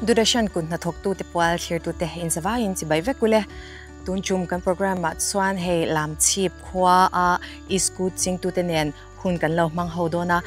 Doordarshan kut hnathawktute pual thlirtute inzavaiin chibai vek ule. Tun tum kan programme ah chuan hei Lamchhip khua a iskut chingtute nen hun kan lo hmang ho dawn a.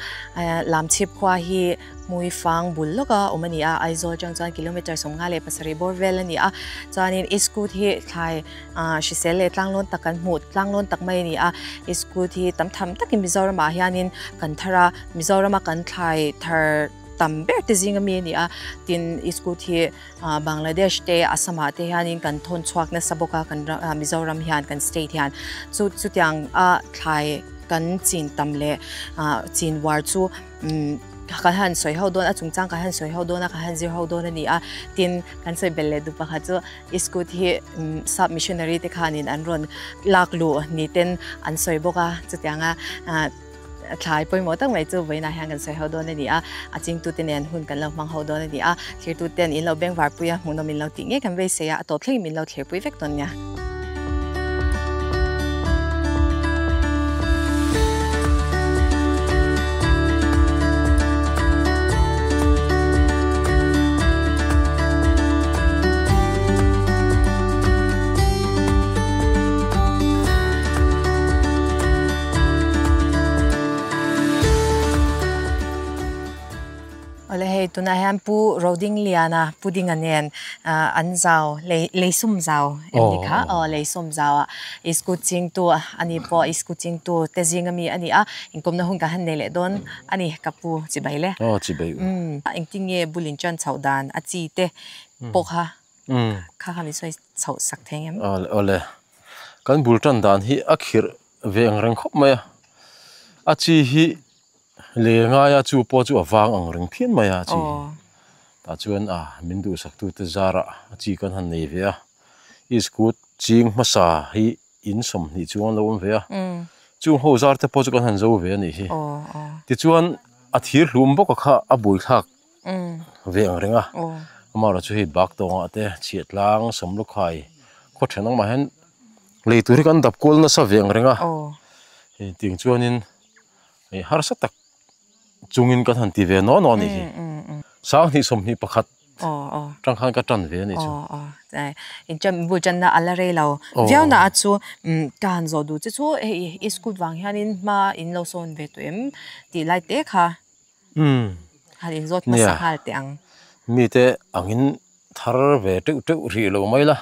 Lamchhip khua hi Hmuifang bul lawka awm a ni a, Aizawl atang chuan kilometre 57 bawr vel a ni a. Chuanin iskut hi thlai hrisel leh tlanglawn tak kan hmuh tlanglawn tak mai a ni a. Iskut hi tam tham takin Mizoramah hianin kan thar a, Mizorama kan thlai thar tam ber te zinga mi a ni a. Tin, iskut hi Bangladesh te, Assam ah te hianin kan thawn chhuak nasa bawk a, kan Mizoram hian, kan state hian. Chu chutiang a thlai kan chin tam leh chin uar chu kan han sawi ho dawn a, chungchang kan han sawi ho dawn a, kan han zir ho dawn a ni a. Tin, kan sawi belh leh duh pakhat chu iskut hi sap missionary te khanin an rawn lak luh ni ten an sawi bawk a, chutianga Thlai pawimawh tak mai chu vawiinah hian kan sawi ho dawn a ni a, a chingtute nen hun kan lo hmang ho dawn a ni a, thlirtuten in lo bengvarpui a, hmuhnawm in lo tih ngei kan beisei a, a tawp thlengin min lo thlirpui vek dawn nia. Awle hei tunah hian Pu Rodingliana Pu Dinga nen an zau lei leisum zau em ni kha aw leisum zau ah iskut chingtu ani pawh iskut chingtu te zinga mi a ni a inkawmna hun kan han nei leh dawn a ni ka pu chibai le aw chibai umm engtin nge bulin chan chhoh dan a chi te pawh kha kha kha min sawi chhoh sak thei ang em? Awle awle kan bul tan dan hi a khirh ve ang reng khawp mai a a chi hi le ngaia chu pawh chu a vang ang reng phian mai a chi hi tah chuan a min duhsak tu te zarah a chi kan han nei ve a iskut ching hmasa hi in 20 chuang an lo awm ve a chung ho zar te pawh chu kan han zo ve a nih hi tichuan a thir hlum bawk a kha a buaithlak ve ang reng a amaherawh chu hei bak tawngah te chhiahtlang sawmlukhai khaw then ang mah hian lei tur hi kan dap kual nasa ve ang reng a hei tiang chuanin hei harsa tak chungin kan han ti ve naw naw a nih hi 2021 tang khan ka tan ve a nih chu. Bul tanna a la rei lo viau na a chu ka han zawh duh che chu hei i school vang hianin hma in lo sawn ve tawh em tih lai te kha. Han inzawt hmasa nghal teh ang. Mite angin thar ve teuh teuh rih lo mai la.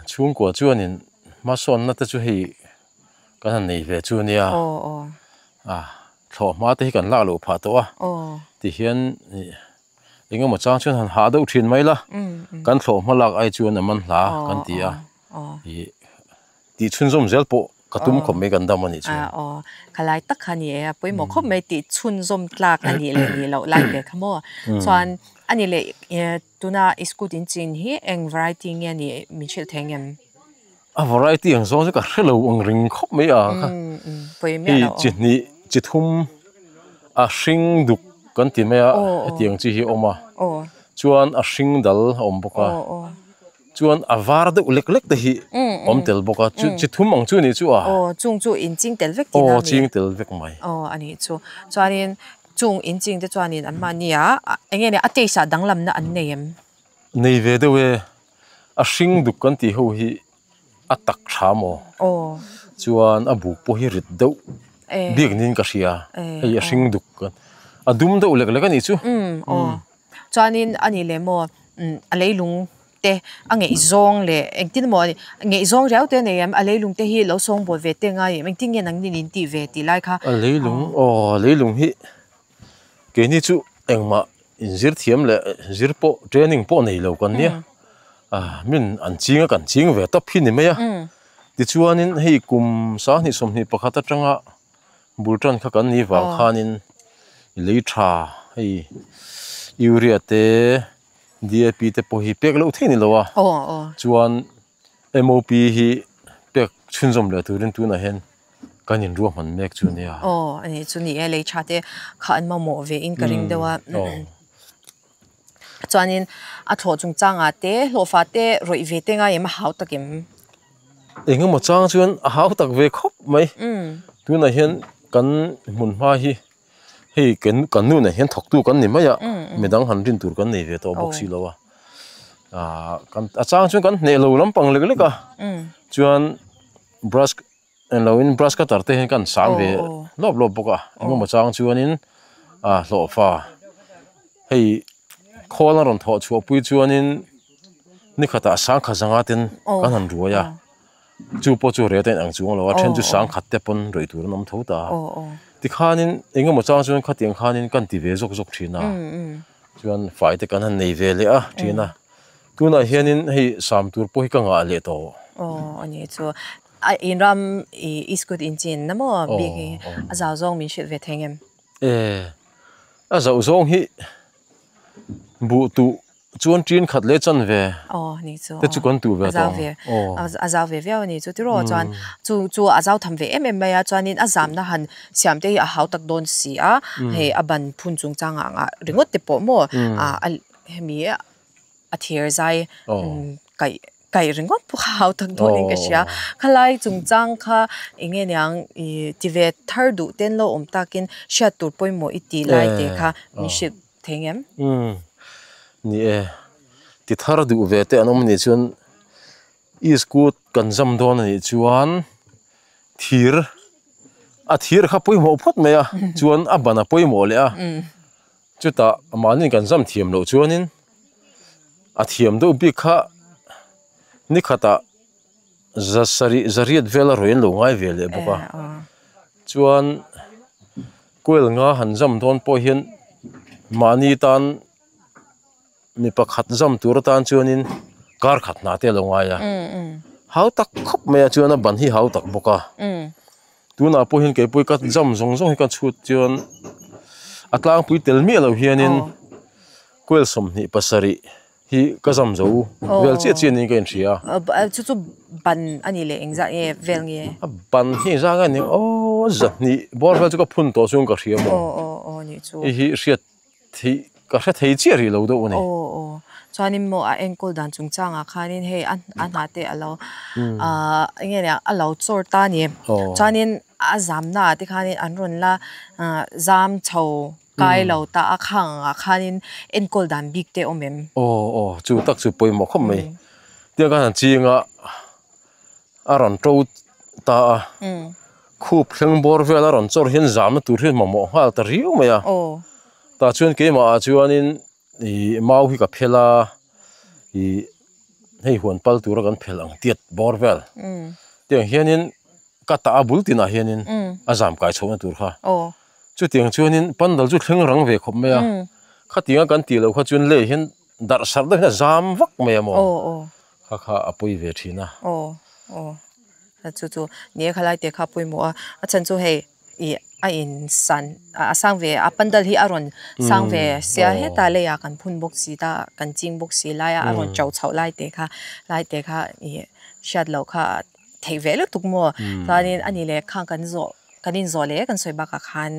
Chhungkua chuanin hmasawnna te chu hei kan han nei ve chu ania. Thlawh hma te hi kan lak loh phah tawh a. Tihian engemaw chang chuan han hah deuh thin mai la. Kan thlawh hma lak ai chuan a man hla kan ti a. Tih chhunzawm zel pawh ka tum khawp mai kan dam a nih chuan. Aw, khalai tak kha ni e, a pawimawh khawp mai tih chhunzawm tlak a nih leh nih loh lai ve kha maw. Chuan a ni leh tuna i scooty in chin hi eng variety nge ni min hrilh thei ang em? A variety ang zawng chu ka hre lo ang ring khawp mai a kha. Hei chi hnih chi thum a hring duk kan ti mai a hetiang chi hi a awm a. Chuan a hring dal a awm bawk a. Chuan a var deuh lek lek te hi awm tel bawk a, chu chi thum ang chu ni chu a. Aw, chung chu in ching tel vek tihna a ni. Aw, ching tel vek mai. Aw, a nih chu. Chuanin chung in ching te chuanin an mahni a, eng nge ni a taste ah danglamna an nei em? Nei ve deuh e, a hring duk kan tih ho hi a tak tha maw? Aw. Chuan a buk pawh hi rit deuh bik niin ka hria, hei a hring duk a dum deuh lek lek a nih chu. Aw, Chuanin a nih leh maw a leilung te a ngeihzawng leh engtin emaw ngeihzawng riau te a nei em a leilung te hi lo sawngbawl ve te ngai em engtin nge nangni in tih ve tih lai kha. A leilung aw a leilung hi keini chu engmah inzir thiam leh zir pawh training pawh nei lo kan nia a min an ching a kan ching ve tawp hi ni mai a tichuanin hei kum 2021 atanga Bul tan kha kan nih vang khanin lei tha hei urea te DAP te pawh hi pek loh theih a ni lo a chuan MOP hi pek chhunzawm leh turin tunah hian kan inruahman mek chu a nia. Aw a nih chu ni e lei tha te kha an mamawh ve in ka ring deuh a chuanin a thlawh chungchangah te hlawhfa te rawih ve te ngai em a hau takim. Engemaw chang chuan a hau tak ve khawp mai. Tunah hian kan hmun hma hi hei. Hei kan kan nu nen hian thawktu kan ni mai a, midang han rin tur kan nei ve tawh bawk si lo a. Ahh kan a chang chuan kan hneh lo lampang lek lek a, chuan brush englo in brush cutter te hian kan sang ve lawp lawp bawk a, engemaw chang chuanin ah hlawhfa hei khawl a rawn thawh chhuah pui chuanin ni khatah sangkhat zanga ten kan han ruai a. Chu pawh chu reta in ang chuang lo a, then chu sangkhat te pawn rawih tur an awm tho ta a. Tikhanin engemaw chang chuan khatiang khanin kan ti ve zawk zawk thin a, chuan fai te kan han nei ve leh a thin a. Tunah hianin hei sam tur pawh hi ka ngah leh tawh. Aw a ni chu. A in ram i iskut in chin na maw bik hi a zau zawng min hrilh ve thei ngem? E, a zauh zawng hi buh tuh Chuan ṭin khat leh chan ve te chu kan tuh ve tawh ang. A zau ve viau a ni chu tiraw chuan chu chu a zau tham ve em em mai a chuanin a zamna han siam te hi a hau tak dawn si a hei a ban phun chungchang ah ngah ringawt te pawh maw a hemi a thir zai kaih kaih ringawt pawh kha hau tak dawnin ka hria khalai chungchang kha eng nge niang ih ti ve thar duh ten lo awm takin hriat tur pawimawh i tih lai te kha min hrilh thei ngem. Umm ni e ti thar duh ve te an awm anih chuan iskut kan zam dawn anih chuan thir a thir kha pawimawh phawt mai a chuan a ban a pawimawh leh a chutah mahni kan zam thiam loh chuanin a thiam deuh bik kha ni khatah za sarih zariat vel a rawn lo ngai ve leh bawk a chuan kual nga han zam dawn pawh hian mahni tan mi pakhat zam tur atan chuanin kar khat hna te a lo ngai a hau tak khawp mai a chuan a ban hi hau tak bawk a tunah pawh hian keipawh hi ka zam zawng zawng hi ka chhut chuan a tlangpui tel miah lo hianin kual 27 hi ka zam zo vel chiah chiah niin ka inhria a. Chu chu ban a ni leh engzah nge vel nge? A ban hi engzah nge ni aw zahnih bawr vel chu ka phun tawh chuan ka hria maw? Aw aw aw nih chu. Hei hi hriat theih ka hre thei chiah rih lo deuh a ni. Aw aw chuanin maw a enkawl dan chungchangah khanin hei a hna te a lo ah eng nge nia a lo chawr ta a ni. Chuanin a zamna ah te khanin an rawn la zam chho Kai lo ta a khang ah khanin enkawl dan bik te awm em? Aw aw chu tak chu pawimawh khawp mai. Tiang khan han ching a, a rawn to ta a, khup thleng bawr vel a rawn chawr hian zamna tur hi mamawh nghal ta riau mai a. Tah chuan keimah ah chuanin ih mau hi ka phel a, ih hei huan pal tura kan phel ang tiat bawr vel. Tiang hianin ka tah a bul tinah hianin a zam kai chhohna tur kha. Chutiang chuanin pandal chu thleng rang ve khawp mai a, khatianga kan tih loh kha chuan lei hian darh sarh deuh hian a zam vak mai a maw? Kha kha a pawi ve thin a. Aw aw chu chu ni e khalai te kha pawimawh a, a chhan chu hei ih a in san a sang ve a pandal hi a rawn sang ve sia heta leiah kan phun bawk si ta kan ching bawk si laia a rawn chauh chhoh lai te kha lai te kha ih hriat loh kha theih ve lutuk maw chuanin ani leh khang kan zawh kan inzawh leh kan sawi bakah khan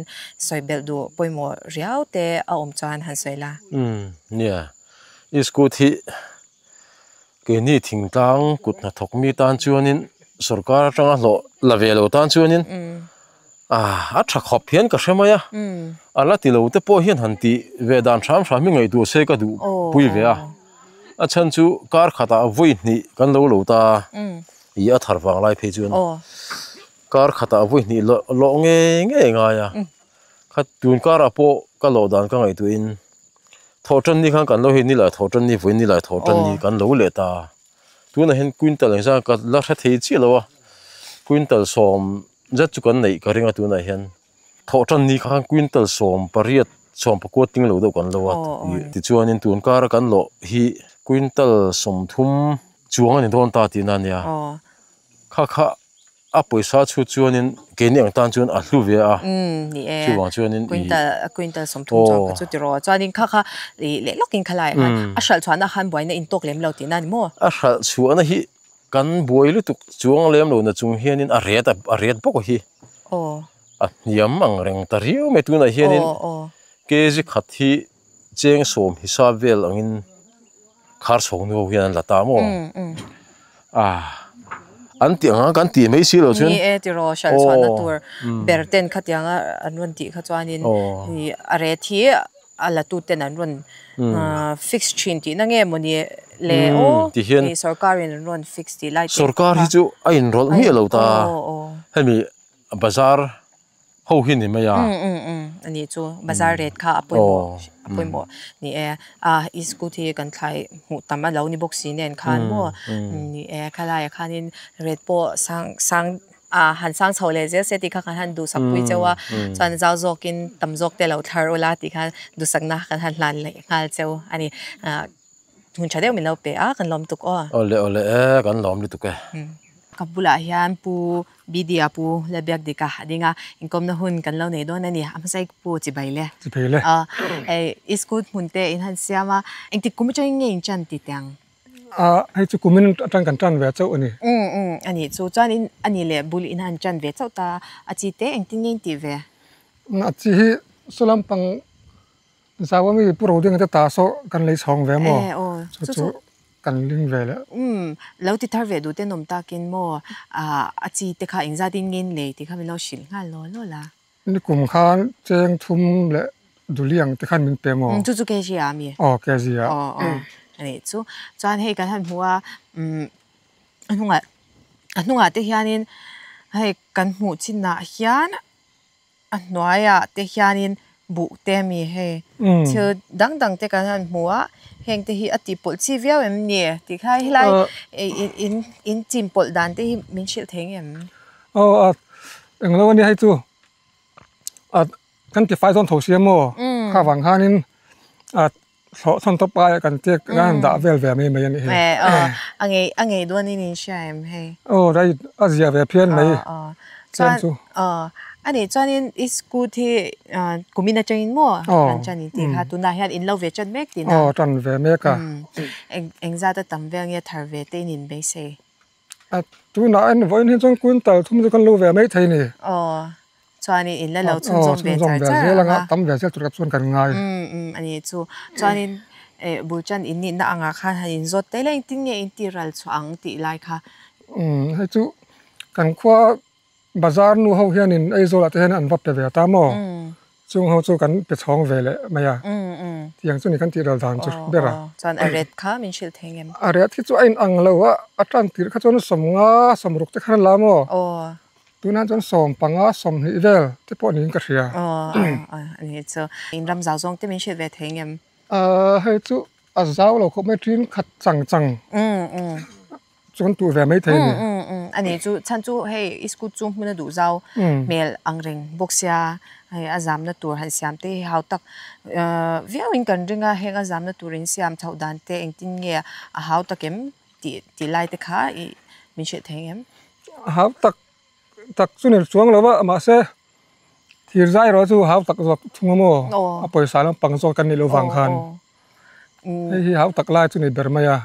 sawi belh duh pawimawh riau te a awm chuan han sawi la. Umm nia iskut hi keini thingtlang kut hnathawk mi tan chuanin sorkar atanga hlawh la ve lo tan chuanin ah a tha khawp hian ka hre mai a a la ti lo te pawh hian han tih ve dan hram hram hi ngaihtuah se ka duh pui ve a. A chhan chu kar khatah vawi hnih kan lo lo ta a, ih a thar vang lai phei chuan kar khatah vawi hnih lawh ngei ngei a ngai a, kha tun karah pawh ka lawh dan ka ngaihtuahin thawhtan ni khan kan lo hei ni lai thawhtan ni vawi ni lai thawhtan ni kan lo leh ta a, tunah hian quintal engzah ka la hre thei chiah lo a, quintal sawm zet chu kan neih ka ring a tunah hian. Thawhtan ni khan quintal 18 14 ting lo deuh kan lo a tichuanin tun kara kan lawh hi quintal 30 chuang a ni dawn ta tihna a nia. Kha kha a pawisa chhut chuanin keini ang tan chuan a hlu ve a chuvang chuanin quintal 30 chuang kha chu ti rawh chuanin kha kha leh lawkin kha laiah khan a hralh chhuahna khan buaina intawk lem lo tihna a ni maw? A hralh chhuahna hi Kan buai lutuk chuang lem lo na chung hianin a ret a ret bawk hi. Aw. A hniam ang reng ta riau mai tunah hianin kg khat hi cheng sawm hisap vel angin khar chho nu ho hian an la ta maw? A An tih ang a kan tih mai si lo chuan. Ni e tiraw hral chhuahna tur ber ten khatiang a an rawn tih kha chuanin a ret hi a la tu ten an rawn fix thin tihna nge mawni le aw hei sorkar in an rawn fix tih lai te Sorkar hi chu a inrawlh miah lo ta hemi bazar ho hi ni mai a. Um um um ani chu bazar rate kha a pawimawh a pawimawh ni e a i scooty hi kan thlai hmuh tam a lo ni bawk si nen khan maw ni e khalaiah khanin rate pawh sang sang a han sang chho leh zel se tih kha kan han duhsak pui cheu a chuan zau zawkin tam zawk te lo thlar ula tih khan duhsakna kan han hlan leh nghal cheu a ni ah Hun tha deuh min lo pe a, kan lawm tuk aw. Awle awle e, kan lawm lutuk e. Ka bulah hian Pu Bidia Pu Lalbiakdika a ding a, inkawmna hun kan lo nei dawn a ni. A hmasa i Pu Chibai le. Chibai le. Aw, hei i school hmun te in han siam a, engtik kum atangin nge in tan ti teh ang? A, hei chu kumin atang kan tan ve chauh a ni. Um um, a nih chu. Chuan in a nih leh bul in han tan ve chauh ta a, chi te engtin nge in tih ve? A chi hi saw lampang Zau ami pu ro ding te ta saw kan lei chhawng ve maw? Chu chu kan ling ve leh. Umm lo ti thar ve duh te nawm takin maw a chi te kha engzat in nge in lei tih kha min lo hrilh nghal law law la. Nikum khan cheng thum leh duliang te khan min pe maw? Chu chu kg ah ami? Aw kg ah. Aw aw anih chu. Chuan hei kan han hmu a umm a hnungah a hnungah te hianin hei kan hmuh chinah hian A hnuaiah te hianin buh te a mi hei thil dang dang te kan han hmu a heng te hi a tih pawlh chi viau em ni tih kha helai in in chim pawlh dan te hi min hrilh thei ngem? Aw a englo a nia hei chu a kan ti fai dawn tho sia maw kha vang khanin a Thlawh chhawn tawp aia kan tek kan han dah vel ve mai mai a nih hi. Eh aw a ngei a ngei dawn in in hria em hei. Aw right a zia ve phian mai tlem chu. Aw a nih chuanin i scooty hi kumin atangin maw kan chan in tih kha tunah hian in lo ve chan mek tihna. Aw tan ve mek a. Eng engzat a tam vel nge thar ve te in in beisei. A tunah en vawiin hi chuan quintal thum chu kan lo ve mai thei ni. Aw chuanin in la lo chhunzawm ve char char ang a. Tam ve zel tur kha chuan kan ngai. Um um a nih chu. Chuanin eh bul chan in nihna angah khan han inzawt tel a engtin nge in tih ral chhuah ang tih lai kha. Um hei chu kan khua Bazar nu ho hianin Aizawlah te hian an va pe ve ta maw? Chung ho chu kan pe chhawng ve leh mai a. Tiang chu ni kan tih ral dan chu ber a. Chuan a ret kha min hrilh thei ngem? A ret hi chu a inang lo a, a tan tirh kha chuan sawmnga sawmruk te khan a la maw? Tunah chuan sawmpanga sawmhnih vel te pawh niin ka hria. A nih chu. In ram zau zawng te min hrilh ve thei ngem? Hei chu a zau lo khawp mai, ṭin khat chang chang. Chuan tuh ve mai thei a ni. Umm umm a ni chu chhan chu hei i scooty chu hmun a duh zau hmel ang reng bawk sia hei a zamna tur han siam te hi hau tak viau in kan ring a heng a zamna tur in siam chhoh dan te engtin nge a hau tak em tih tih lai te kha i min hrilh thei ang em? A hau tak tak chu ni chuang lo va mahse thir zai erawh chu hau tak zawk thung a maw a pawisa lampang zawk kan nih loh vang khan. Hei hi hau tak lai chu ni ber mai a.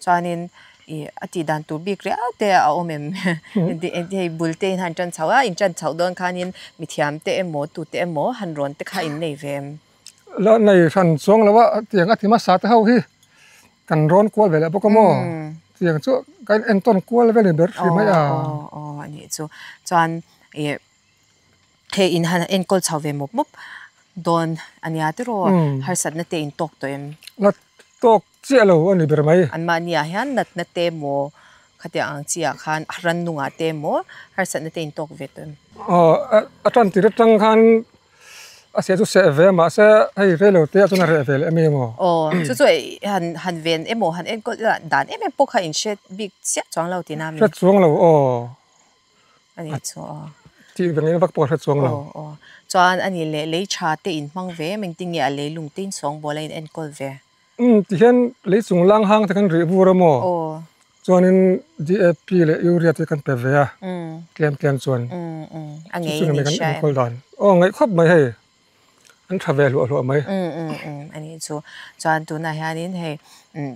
Chuanin i a tih dan tur bik riau te a awm em? Hei bul te in han tan chhoh a, in tan chhoh dawn khanin mithiam te emaw tute emaw han rawn te kha in nei ve em? La nei hran chuang lo a, tiang a ti hmasa te ho hi kan rawn kual ve leh bawk a maw? Tiang chu kan entawn kual vel ni ber hri mai a. Aw aw a nih chu. Chuan i Hei in han enkawl chho ve mawp mawp dawn a nia tiraw harsatna te in tawk tawh em? La tawk chiah lo a ni ber mai. Anmahni ah hian natna te emaw khatiang ang chi ah khan rannung ah te emaw harsatna te in tawk ve tawh em? Aw a tan tir atang khan a seh chu seh ve a mahse hei rei lo te ah chuan a reh ve leh em emaw. Aw chu chu han han ven emaw han enkawl dan em em pawh kha in hre bik chiah chuang lo tihna a mi? Hre chuang lo aw. A nih chu aw. Tih veng in vak pawh a hre chuang lo. Aw aw. Chuan a nih leh lei tha te in hmang ve em engtin nge a lei lung te in sawngbawl a in enkawl ve? Umm ti hian lei chung lang hang te kan rih vur a maw? Aw. Chuanin DAP leh Urea te kan pe ve a. Tlem tlem chuan. Umm umm. A ngei in in hria em? Enkawl dan. Aw ngaih khawp mai hei. An tha ve hluah hluah mai. Umm umm umm. A nih chu. Chuan tunah hianin hei umm.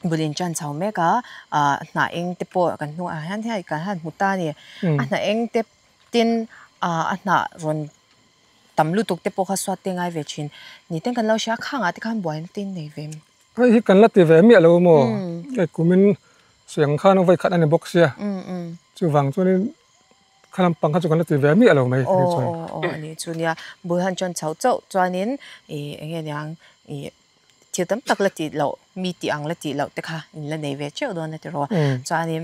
Bul in ṭan chho mek a, ah hnah eng te pawh kan hnungah hian hei kan han hmu ta a ni. A hnah eng te tin ah a hnah rawn tam lutuk te pawh kha suat te ngai ve thin. Ni ten kan lo hria a, khangah te khan buaina te in nei ve em? Hei hi kan la ti ve miah lo maw? Hei kumin. Sawi ang khan vawi khat a ni bawk sia. Chuvang chuanin kha lampang kha chu kan la ti ve miah lo mai tih chuan. Aw aw a ni chu nia. Bul han ṭan chhoh chauh chuanin ih eng nge niang ih thil tam tak la tih loh mi tih ang la tih loh te kha in la nei ve teuh dawn a tiraw. Chuanin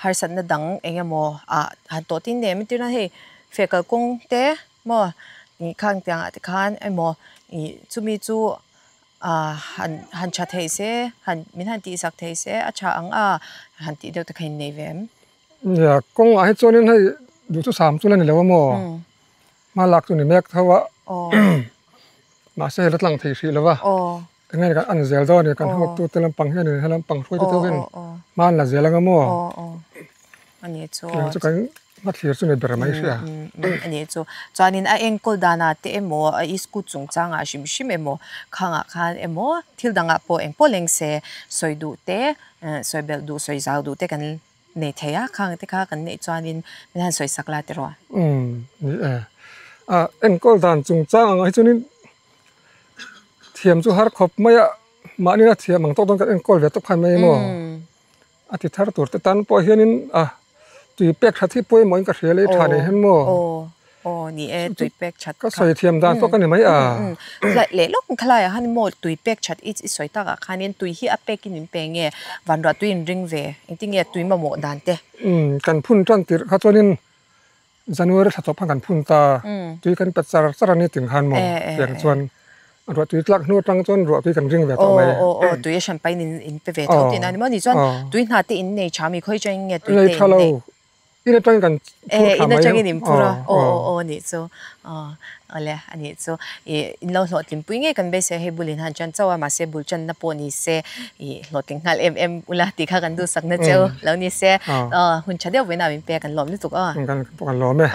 harsatna dang eng emaw ah han tawh tin nem entir nan hei feh kalkawng te maw ih khang tiangah te khan emaw ih chumi chu han han tha thei se han min han tihsak thei se a tha ang a han tih deuh te kha in nei ve em? Nia kawngah hi chuanin hei duhthusam chu la ni lo a maw hma lak chu ni mek tho a mahse hei la tlang thei hrih lo va eng nge kan an zel dawn a ni kan hawktu te lampang hian he lampang hruaitu te ho hian hma an la zel ang a maw chu kan hmathlir chu ni ber mai hria. A nih chu. Chuanin a enkawl danah te emaw, a iskut chungchangah hrim hrim emaw, khangah khan emaw, thil dangah pawh eng pawh leng se sawi duh te, sawi belh duh, sawi zau duh te kan nei thei a, khang te kha kan neih chuanin min han sawi sak la tiraw? Umm, ni e. A enkawl dan chungchang angah hi chuanin thiam chu har khawp mai a, mahni a thiam ang tawk dawn kan enkawl ve tawp khan mai emaw. A ti thar tur te tan pawh hianin a tui pek that hi pawimawhin ka hria leh tha nei hian maw. Aw aw ni e tui pek that ka sawi thiam dan pawh ka ni mai a. Leh lawk khalaiah khan maw tui pek that i sawi takah khanin tui hi a pekin in pe nge vanruah tui in ring ve engtin nge tui mamawh dan te. Umm kan phun tan tirh kha chuanin January thla chawp khan kan phun ta, tui kan pe char char a ni ting khan maw tiang chuan ruah tui tlak hnu atang chuan ruah tui kan ring ve tawh mai. Aw aw aw tui a hran pain in in pe ve tho tihna a ni maw ni chuan tui hna te in nei tha mi khawi atangin nge tui te in nei. Nei tha lo, in atangin kan phur thla mai. In atangin in phur a, aw aw aw nih chu aw awle a nih chu ih in lo hlawhtling pui ngei kan beisei hei bul in han chan chauh a mahse bul channa pawh ni se ih hlawhtling nghal em em ula tih kha kan duhsakna cheu lo ni se aw hun tha deuh vawiin a min pek an lawm lutuk aw. Kan lawm e.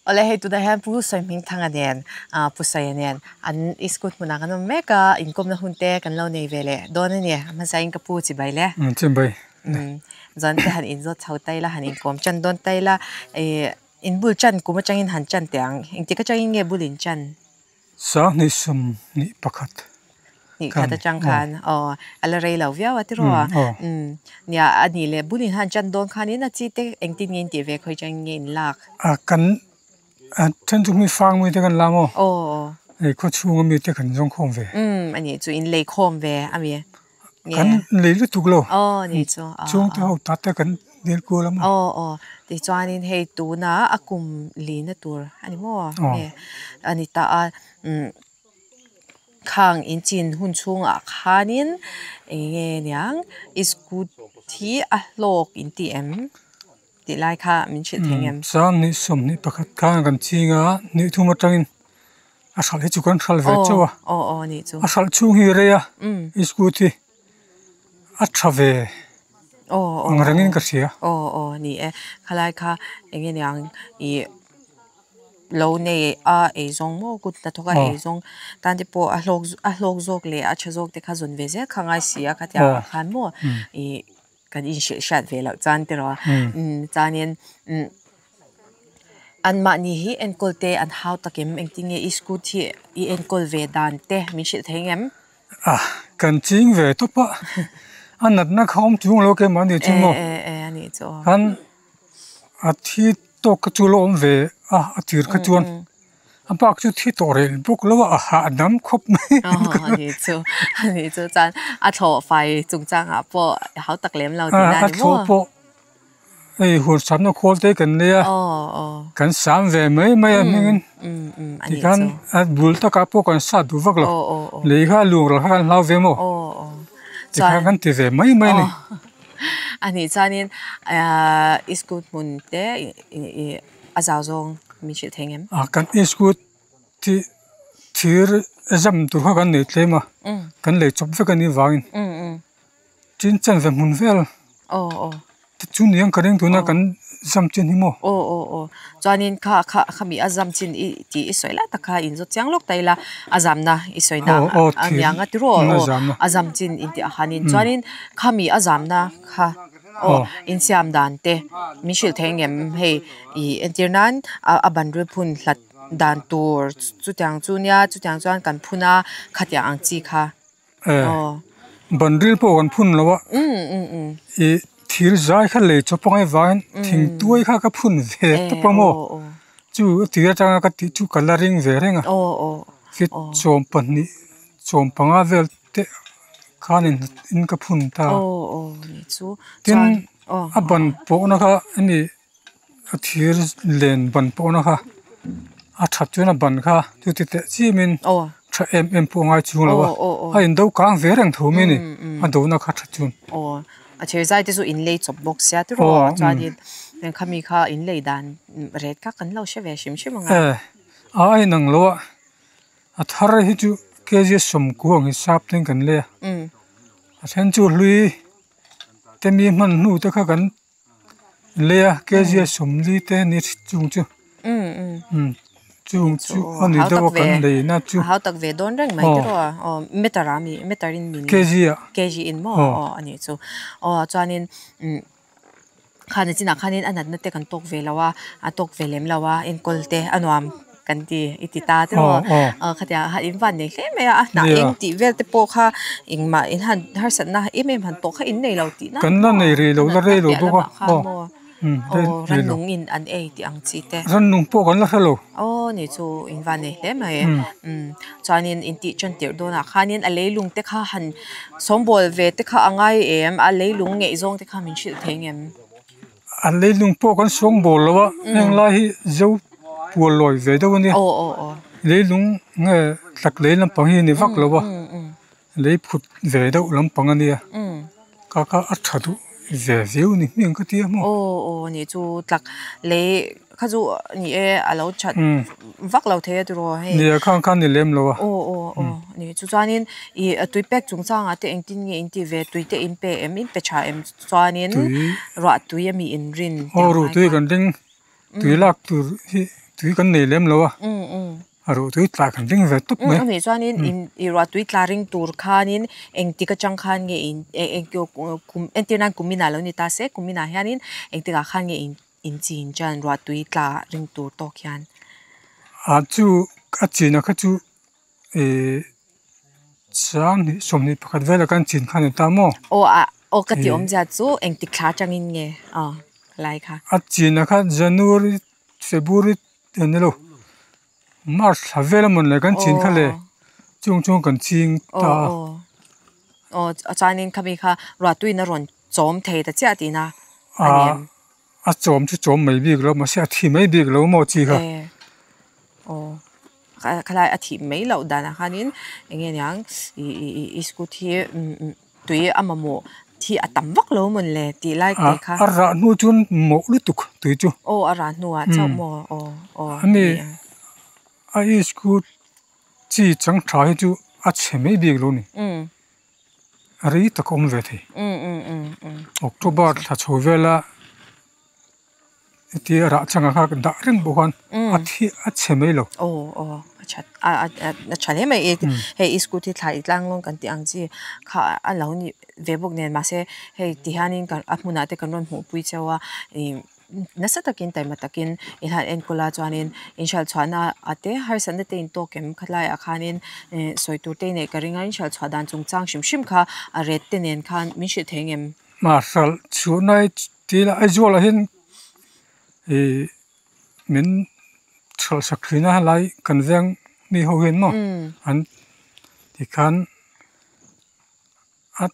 Awle hei tunah hian Pu Sawihmingthanga nen Pu Sawia nen an iskut hmunah kan awm mek a inkawmna hun te kan lo nei ve leh dawn a ni a hmasain ka pu chibai le. Chibai. Zan te han inzawt chho ta ila han inkawm chan dawn ta ila ih in bul chan kum atangin han chan teh ang engtik atangin nge bul in chan? 2021. Hnih khat atang khan aw a la rei lo viau a tiraw a umm nia a nih leh bul in han chan dawn khanin a chi te engtin nge in tih ve khawi chang nge in lak. A kan a then chu mi fang mi te kan la maw aw hei khaw chhunga mi te kan zawng khawm ve umm a nih chu in lei khawm ve a mi nge kan lei lutuk lo aw nih chu chhung te ho ta te kan dil kual a maw aw aw tichuanin hei tuna a kum lina tur a ni maw nge a ni ta a umm. Khang in chin hun chhungah khanin eng nge niang iskut hi a hlawk in ti em tih lai kha min hrilh thei ngem. 2021 khan kan ching a, hnih thum atangin a hralh hi chu kan hralh ve chauh a. Aw aw nih chu. A hralh chhung hi rei a iskut hi a tha ve ang rengin ka hria. Aw aw ni e, khalai kha eng nge niang ih. Lo nei a ei zawng maw kut hnathawk a ei zawng tan te pawh a hlawk a hlawk zawk leh a tha zawk te kha zawn ve zel kha ngai si a khatiang ah khan maw ih kan inhrilh hriat ve loh chuan tiraw umm chuanin umm anmahni hi enkawl te an hau takim engtin nge i scooty hi i enkawl ve dan te min hrilh thei ngem? A kan ching ve tawp a a natna kha awm chung lo keimah ni chu maw kan. A thi tawk kha chu la awm ve a a tir kha chuan a bak chu thi tawh rel bawk lo a a hahdam khawp mai a ni chu a ni chu chuan a thlawh fai chungchangah pawh hau tak lem lo tihna a ni maw a thlawh pawh hei huan samna khawl te kan nei a kan sam ve mai mai a hmingin tikhan a bul takah pawh kan sat duh vak lo lei kha a luang ral kha kan hlau ve maw tikhan kan ti ve mai mai a ni. A nih chuanin iskut hmun te a zau zawng min hrilh thei ngem? A kan iskut thi thir zam tur kha kan nei tlem a, kan lei chawp vek a nih vangin chin chan ve hmun vel te chu ni ang ka ring tuna kan zam chin hi maw? Aw aw aw chuanin kha kha khami a zam chin i tih i sawi lai tak kha in zawt chiang lawk ta ila a zamna i sawi na a niang a tiraw aw a zam chin intih ah khanin chuanin khami a zamna kha aw insiam dan te min hrilh thei ang em hei ih entir nan a ban ril phun hlat dan tur chutiang chu nia chutiang chuan kan phun a khatiang ang chi kha aw. Ban ril pawh kan phun lo a. I thir zai kha lei chawp angai vangin thingtuai kha ka phun ve tawp a maw. Chu a tir atanga ka tih chu ka la ring ve reng a. Fit 12 15 vel te khanin in ka phun ta. Tin a ban pawhna kha hemi a thir len ban pawhna kha a that chuan a ban kha chu ti teh chimin tha em em pawh a ngai chung lo a a in do kang ve reng tho mai a ni a dona kha tha chuan. Aw a thir zai te chu in lei chawp bawk sia tiraw chuanin khami kha in lei dan ret kha kan lo hre ve hrim hrim ang a. E a a inang lo a a thar hi chu kg 90 ang hisap ten kan lei a a then chu hlui te mi hman hnu te kha kan lei a kg 40 te ni chung chu chung chu a ni deuh a kan lei na chu hau tak ve dawn reng mai tiraw aw meter a mi meter in min kg ah kg in maw aw a nih chu aw chuanin khan a chinah khanin a natna te kan tawk ve lo a a tawk ve lem lo a enkawl te a nuam kan ti i ti ta tiraw aw khatia a in van nei hle mai a a hnah eng tih vel te pawh kha engmah in han harsatna em em han tawh kha in nei lo tih na kan la nei rih lo la rei lo bawk a aw aw rannung in an ei tih ang chi te rannung pawh kan la hre lo aw ni chu in van nei hle mai chuanin in tih tan tirh dawnah khanin a leilung te kha han sawmbawl ve te kha a ngai em a leilung ngeih zawng te kha min hrilh thei ngem. A leilung pawh kan sawngbawl lo a heng lai hi zo pual lawi ve deuh a nia leilung nge tlak lei lampang hi a ni vak lo a lei phut ve deuh lampang a nia kha kha a tha duh ve viau ni hmiang ka ti a maw. Aw aw ni chu tlak lei kha chu ni e a lo that vak lo thei a tiraw hei. Nia khang khan ni lem lo a. Aw aw aw ni chu chuanin ih tui pek chungchangah te engtin nge in ti ve tui te in pe em in pe tha em. Chuanin ruah tui a mi in rin Aw ruh tui kan ring tui lak tur hi tui kan nei lem lo a a ruh tui tla kan ring ve tawp mai. Ani chuanin in i ruah tui tla ring tur khanin engtik atang khan nge in kum entir nan kumin ah lo ni ta se kumin ah hianin engtik ah khan nge in in chin chuan ruah tui tla ring tur tawk hian. A chu a chin a kha chu Ih sang 21 vela kan chin khan a ni ta maw? Aw a aw ka tih awmzia chu engtik thla atangin nge aw lai kha. A chin a kha January February a ni lo March thla vel a mawn le kan chin kha le chung chung kan ching ta a. Aw aw chuanin khami kha ruahtuin a rawn chawm thei ta chiah tihna a ni em? A chawm chu chawm mai bik lo mahse a thi mai bik lo maw chi kha. Aw khalai a thih mai loh danah khanin eng nge niang ih ih scooty hi tui a mamawh thi a tam vak lo mawn le tih lai te kha. A rah hnu chuan mawh lutuk tui chu. Aw a rah hnuah chauh maw aw aw. Ani a scooty chi chang tha hi chu a chhe mai bik lo ni. A rei tak a awm ve thei. October thla chho vela hetia rah changah kha dah reng bawk a a thi a chhe mai lo. Aw aw a that a a tha hle mai e hei i scooty thlai tlang lawng kan tih ang chi kha a lo ni ve bawk nen mahse hei ti hianin kan a hmunah te kan rawn hmuh pui cheu a ih nasa takin taima takin i han enkawl a chuanin inhriat chhuahna a te harsatna te in tawk em khatlaiah khanin ih sawi tur te i neih ka ring a inhriat chhuah dan chungchang hrim hrim kha a ret te nen khan min hrilh thei ngem. Mahse chhuahna hi Tin Aizawl ah hian ih min chhuah sak thin a helai kan veng mi ho hian maw an tikhan a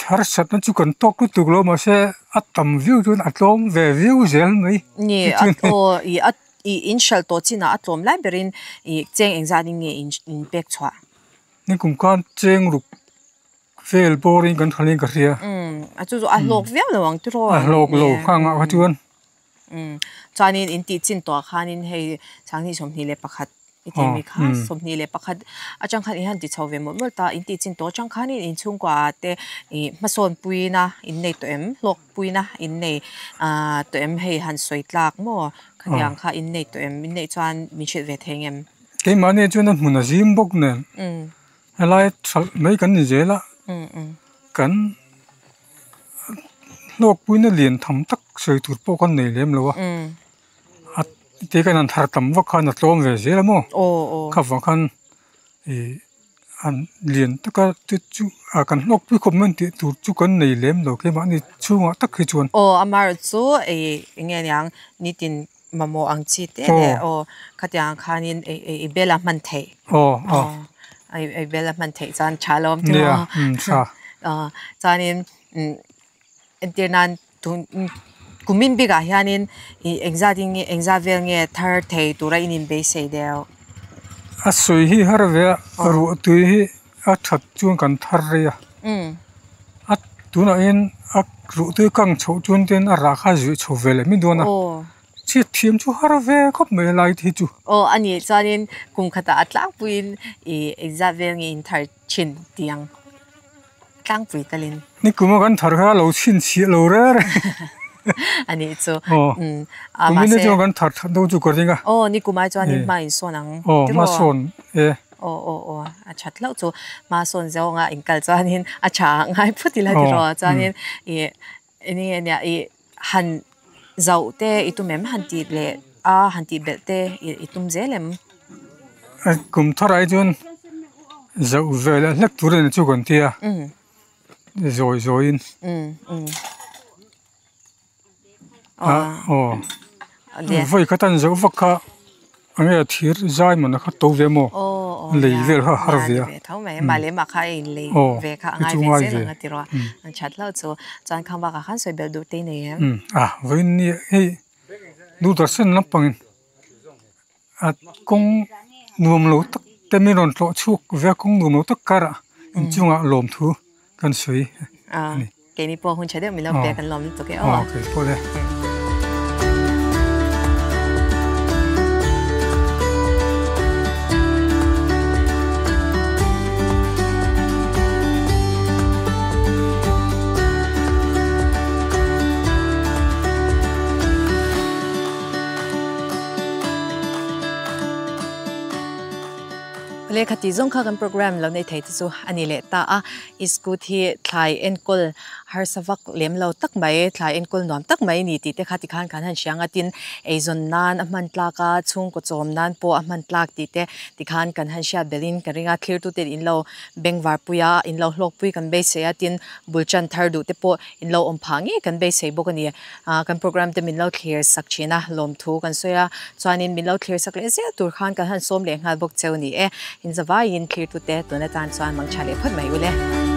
harsat na chu kan tawk lutuk lo mahse a tam viau chuan a tlawm ve viau zel mai. Ni a aw ih a ih in hralh tawh chinah a tlawm lai berin ih cheng engzat in nge in pek chhuah. Ni kum khan cheng ruk Vel bawrin kan thalin ka hria. Umm a chu chu a hlawk viau lo ang tiraw. A hlawk lo kha ngah kha chuan. Umm chuanin in tih chin tawh khanin hei 2021 i tih mi kha 21 atang khan i han ti chho ve mawlh mawlh ta in tih chin tawh atang khanin inchhungkua ah te ih hmasawn puina in nei tawh em hlawk puina in nei ah tawh em hei han sawi tlak maw khatiang kha in nei tawh em in neih chuan min hrilh ve thei ngem. Keimahni chuan a hmun a zim bawk nen. Helai hralh mai kan ni zel a, kan hlawkpuina lian tham tak sawi tur pawh kan nei lem lo a, a ti kan han thar tam vak khan a tlawm ve zel a maw, kha vang khan ih An lian taka te chu ah kan hlawk pui khawp mai tih tur chu kan nei lem lo keimahni chhungah tak hi chuan. Aw amaherawh chu ih eng nge niang nitin mamawh ang chi te leh aw khatiang khanin ih ih bel a hman theih. Aw aw. Ih bel a hman theih chuan tha lo awm tih maw. Nia tha. Aw chuanin umm entir nan tun kumin bikah hianin ih engzat in nge engzat vel nge thar thei tura in inbeisei deuh. A sawi hi har ve a ruah tui hi a that chuan kan thar rei a. A tunah hian a ruah tui kang chhoh chuan ten a rah kha a zuih chho ve leh mai dawn a. Chhiat thiam chu har ve khawp mai a lai hi chu. Aw a nih chuanin kum khatah a tlangpuiin ih engzat vel nge in thar thin tih ang. Tlangpui talin. Ni kum a kan thar kha lo chhinchhiah lo re re. A nih chu. Aw. A mahse. Kum in chuan kan thar that deuh chu ka ring a. Aw ni kum ai chuan in hma in sawn ang. Aw hma sawn e. Aw aw aw a that hlauh chu hma sawn zawng a in kal chuan in a tha ngai phut ila tiraw chuan in ih eng nge nia ih han zauh te i tum em han tih leh a han tih belh te i tum zel em? Kum thar ai chuan zauh ve leh hlek tur a ni chu kan ti a, zawi zawiin. Aw vawi khat an zauh vak kha eng nge thir zai mawn kha to ve maw lei vel kha har ve a. Tho mai mah leh mah kha a in lei ve kha a ngai ve zel ang a ti rawh an that hlauh chu chuan khang bakah khan sawi belh duh te nei em. A vawiin ni hei Doordarshan lampangin a kawng nuam lo tak te min rawn tlawh chhuak ve a kawng nuam lo tak karah inchungah lawmthu kan sawi a ni. Keini pawh hun tha deuh min lo pek an lawm lutuk e aw. Aw kei pawh le. Lehkha tih zawng kha kan program lo nei thei te chu a ni leh ta a. Iskut hi thlai enkawl harsa vak lem lo tak mai, thlai enkawl nuam tak mai a ni tih te kha tikhan kan han hria ang a, tin eizawn nan a hman tlak a, chhungkaw chawm nan pawh a hman tlak tih te tikhan kan han hriat belhin ka ring a, thlirtute in lo bengvar pui a, in lo hlawkpui kan beisei a, tin bul chan thar duh te pawh in lo awm phah ngei kan beisei bawk a ni. Kan program te min lo thlir sak thin a, lawmthu kan sawi a, chuanin min lo thlir sak leh zel tur khan kan han sawm leh nghal bawk cheu ni e. Inzavaiin thlirtute tun atan chuan mangtha leh phawt mai ule.